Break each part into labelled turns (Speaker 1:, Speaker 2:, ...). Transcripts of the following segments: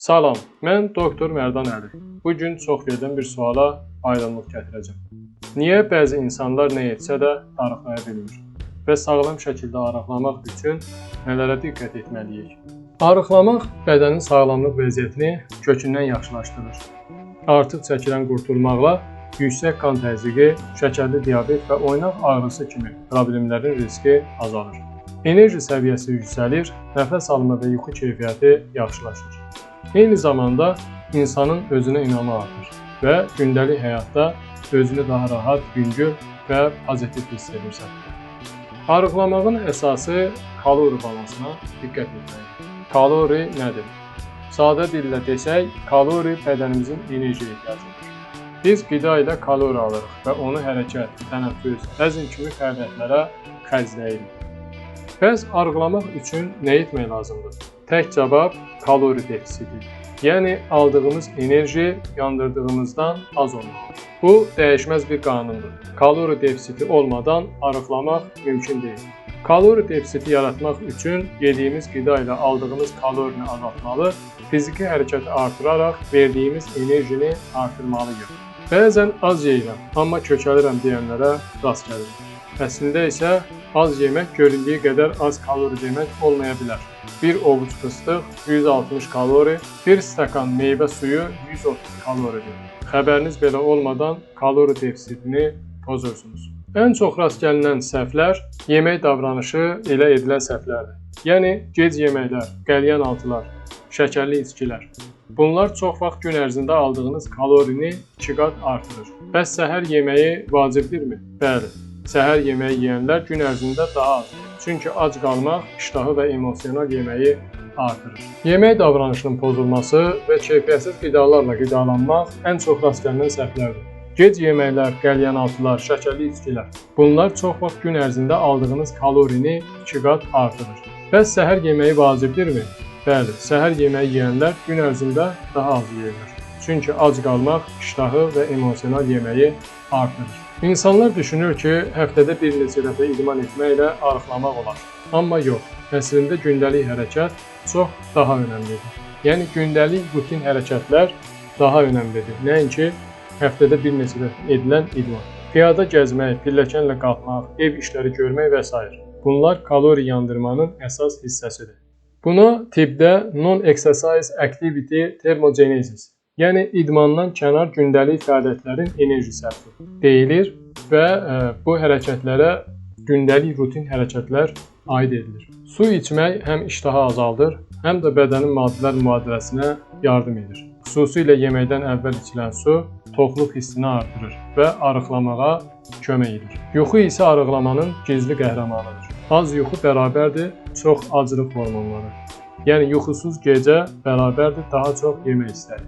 Speaker 1: Salam, mən doktor Mərdan Əli. Bu gün çox verilən bir suala aydınlıq gətirəcəm. Niyə bəzi insanlar nə etsə də arıqlaya bilmir? Və sağlam şəkildə arıqlamaq üçün nələrə diqqət etməliyik? Arıqlamaq bədənin sağlamlıq vəziyyətini kökündən yaxşılaşdırır. Artıq çəkidən qurtulmaqla yüksək qan təzyiqi, şəkərli diabet və oynaq ağrısı kimi problemlərin riski azalır. Enerji səviyyəsi yüksəlir, nəfəs alma və yuxu keyfiyyəti yaxşılaşır. Eyni zamanda insanın özünə inamı artır və gündəlik həyatda özünü daha rahat, yüngül və pozitiv hiss edirsən. Arıqlamağın əsası kalori balansına diqqət etməkdir. Kalori nədir? Sadə dillə desək, kalori bədənimizin enerji ehtiyacıdır. Biz qida ilə kalori alırıq və onu hərəkət, tənəffüs, həzm kimi fəaliyyətlərə xərcləyirik. Bəs arıqlamaq üçün nə etmək lazımdır? Tək cavab kalori defisiti. Yəni aldığımız enerji yandırdığımızdan az olmalıdır. Bu dəyişməz bir qanundur. Kalori defisiti olmadan arıqlamaq mümkün deyil. Kalori defisiti yaratmaq üçün yediyimiz qida ilə aldığımız kalorini azaltmalı, fiziki hərəkəti artıraraq verdiyimiz enerjini artırmalıyıq. Bəzən az yeyirəm, amma kökəlirəm deyənlərə rast gəlirəm. Əslində isə az yemək göründüyü qədər az kalori demək olmaya bilər. Bir ovuc fıstıq 160 kalori, bir stəkan meyvə suyu 130 kaloridir. Xəbəriniz belə olmadan kalori defisitini pozursunuz. Ən çox rast gəlinən səhvlər yemək davranışı ilə edilən səhvlərdir. Yəni gec yeməklər, qəlyan altılar, şəkərli içkilər. Bunlar çox vaxt gün ərzində aldığınız kalorini 2 qat artırır. Bəs səhər yeməyi vacibdirmi? Bəli. Səhər yeməyi yeyənlər gün ərzində daha az yeyir. Çünki ac qalmaq iştahı və emosional yeməyi artırır. Yemək davranışının pozulması və keyfiyyətsiz qidalarla qidalanmaq ən çox rast gəlinən səhvlərdir. Gec yeməklər, qəlyanaltılar, şəkərli içkilər. Bunlar çox vaxt gün ərzində aldığınız kalorini 2 qat artırır. Bəs səhər yeməyi vacibdirmi? Bəli, səhər yeməyi yeyənlər gün ərzində daha az yeyirlər. Çünki ac qalmaq iştahı və emosional yeməyi artırır. İnsanlar düşünür ki, həftədə bir neçə dəfə idman etməklə arıqlamaq olar. Amma yox, əslində gündəlik hərəkət çox daha önəmlidir. Yəni gündəlik rutin hərəkətlər daha önəmlidir, nəinki həftədə bir neçə dəfə edilən idman. Piyada gəzmək, pilləkənlə qalxmaq, ev işləri görmək və sair. Bunlar kalori yandırmanın əsas hissəsidir. Buna tibbdə non-exercise activity thermogenesis, yəni idmandan kənar gündəlik fəaliyyətlərin enerji sərfi deyilir və bu hərəkətlərə gündəlik rutin hərəkətlər aid edilir. Su içmək həm iştahı azaldır, həm də bədənin maddələr mübadiləsinə yardım edir. Xüsusilə yeməkdən əvvəl içilən su toxluq hissini artırır və arıqlamağa kömək edir. Yuxu isə arıqlamanın gizli qəhrəmanıdır. Az yuxu bərabərdir çox aclıq hormonları. Yəni yuxusuz gecə bərabərdir daha çox yemək istəyi.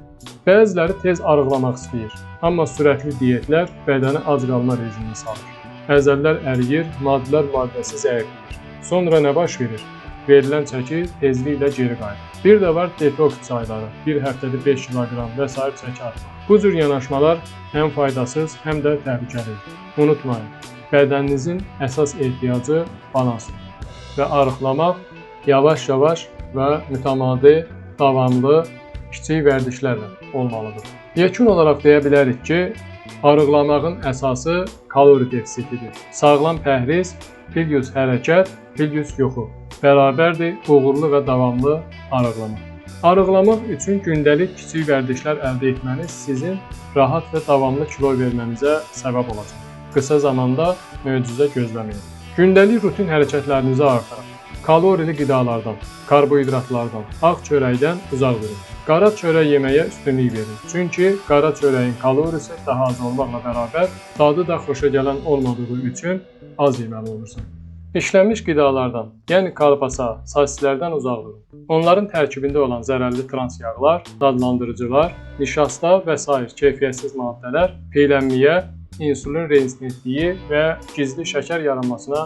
Speaker 1: Bəziləri tez arıqlamaq istəyir, amma sürətli diyetlər bədəni ac qalma rejiminə salır. Əzələlər əriyir, maddələr mübadiləsi zəifləyir. Sonra nə baş verir? Verilən çəki tezliklə geri qayıdır. Bir də var detoks çayları, bir həftədə 5 kiloqram və sair çəki atmaq. Bu cür yanaşmalar həm faydasız, həm də təhlükəlidir. Unutmayın, bədəninizin əsas ehtiyacı balansdır və arıqlamaq yavaş-yavaş və mütəmadi, davamlı kiçik vərdişlərlə olmalıdır. Yekun olaraq deyə bilərik ki, arıqlamağın əsası kalori defisitidir. Sağlam pəhriz, plus hərəkət, plus yuxu bərabərdir uğurlu və davamlı arıqlama. Arıqlamaq üçün gündəlik kiçik vərdişlər əldə etməniz sizin rahat və davamlı kilo vermənizə səbəb olacaq. Qısa zamanda möcüzə gözləməyin. Gündəlik rutin hərəkətlərinizi artırın. Kalorili qidalardan, karbohidratlardan, ağ çörəkdən uzaq durun. Qara çörək yeməyə üstünlük verin. Çünki qara çörəyin kalorisi daha az olmaqla bərabər dadı da xoşagələn olmadığı üçün az yeməli olursan. İşlənmiş qidalardan, yəni kolbasa, sosislərdən uzaq durun. Onların tərkibində olan zərərli trans yağlar, dadlandırıcılar, nişasta və sair keyfiyyətsiz maddələr piylənməyə, insulin rezistentliyi və gizli şəkər yaranmasına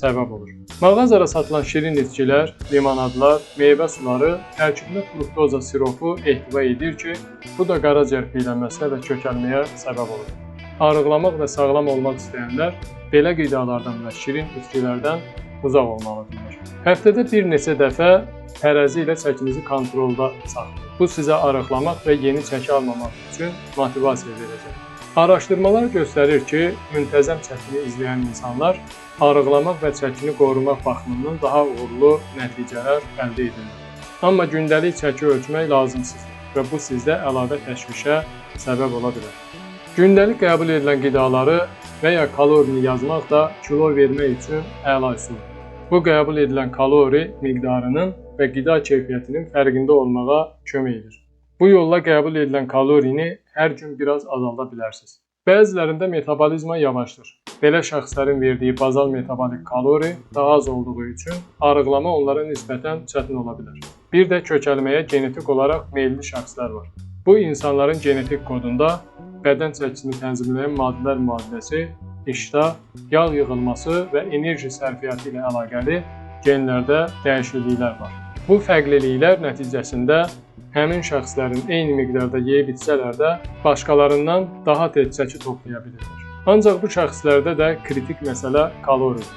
Speaker 1: səbəb olur. Mağazada satılan şirin içkilər, limonadlar, meyvə suları tərkibində fruktoza siropu ehtiva edir ki, bu da qaraciyər piylənməsinə və kökəlməyə səbəb olur. Arıqlamaq və sağlam olmaq istəyənlər belə qidalardan və şirin içkilərdən uzaq olmalıdırlar. Həftədə bir neçə dəfə tərəzi ilə çəkinizi kontrolda saxlayın. Bu sizə arıqlamaq və yeni çəki almamaq üçün motivasiya verəcək. Araşdırmalar göstərir ki, müntəzəm çəkini izləyən insanlar arıqlamaq və çəkini qorumaq baxımından daha uğurlu nəticələr əldə edirlər. Amma gündəlik çəki ölçmək lazımsızdır və bu sizdə əlavə təşvişə səbəb ola bilər. Gündəlik qəbul edilən qidaları və ya kalorini yazmaq da kilo vermək üçün əla üsuldur. Bu qəbul edilən kalori miqdarının və qida keyfiyyətinin fərqində olmağa kömək edir. Bu yolla qəbul edilən kalorini hər gün biraz azalda bilərsiniz. Bəzilərində metabolizma yavaşdır. Belə şəxslərin verdiyi bazal metabolik kalori daha az olduğu üçün arıqlama onlara nisbətən çətin ola bilər. Bir də kökəlməyə genetik olaraq meyilli şəxslər var. Bu insanların genetik kodunda bədən çəkisini tənzimləyən maddələr mübadiləsi, iştah, yağ yığılması və enerji sərfiyyatı ilə əlaqəli genlərdə dəyişikliklər var. Bu fərqliliklər nəticəsində həmin şəxslərin eyni miqdarda yeyib içsələr də başqalarından daha tez çəki toplaya bilirlər. Ancaq bu şəxslərdə də kritik məsələ kaloridir.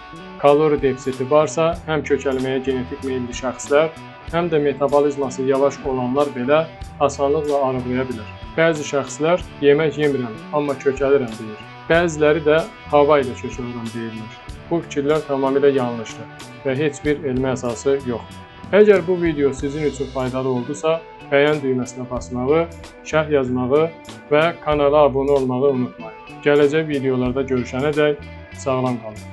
Speaker 1: Kalori defisiti varsa, həm kökəlməyə genetik meyilli şəxslər, həm də metabolizması yavaş olanlar belə asanlıqla arıqlaya bilər. Bəzi şəxslər yemək yemirəm, amma kökəlirəm deyir. Bəziləri də hava ilə kökəlirəm deyirlər. Bu fikirlər tamamilə yanlışdır və heç bir elmi əsası yoxdur. Əgər bu video sizin üçün faydalı oldusa, bəyən düyməsinə basmağı, şərh yazmağı və kanala abunə olmağı unutmayın. Gələcək videolarda görüşənədək sağlam qalın.